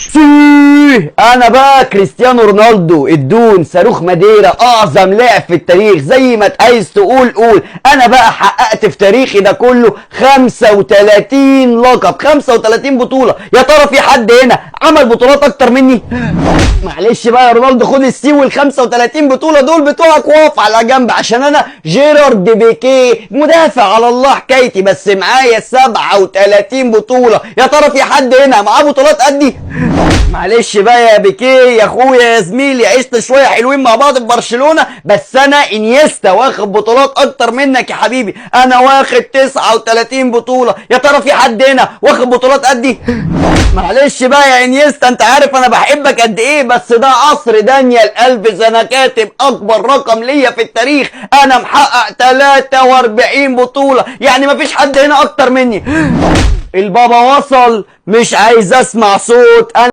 سيه. انا بقى كريستيانو رونالدو الدون صاروخ ماديرا اعظم لاعب في التاريخ، زي ما عايز تقول قول. انا بقى حققت في تاريخي ده كله 35 لقب، 35 بطولة. يا ترى في حد هنا عمل بطولات اكتر مني؟ معلش بقى يا رونالدو، خد السي وال 35 بطولة دول بتوعك واقف على جنب، عشان انا جيرارد بيكيه مدافع على الله حكايتي، بس معايا 37 بطولة. يا ترى في حد هنا معاه بطولات قدي؟ معلش بقى يا بيكيه يا اخويا يا زميلي، عشت شوية حلوين مع بعض في برشلونه، بس انا انيستا واخد بطولات اكتر منك يا حبيبي، انا واخد 39 بطوله. يا ترى في حد هنا واخد بطولات قدي؟ معلش بقى يا انيستا، انت عارف انا بحبك قد ايه، بس ده عصر دانيال الفيز، انا كاتب اكبر رقم ليا في التاريخ، انا محقق 43 بطوله، يعني مفيش حد هنا اكتر مني. البابا وصل، مش عايز اسمع صوت. انا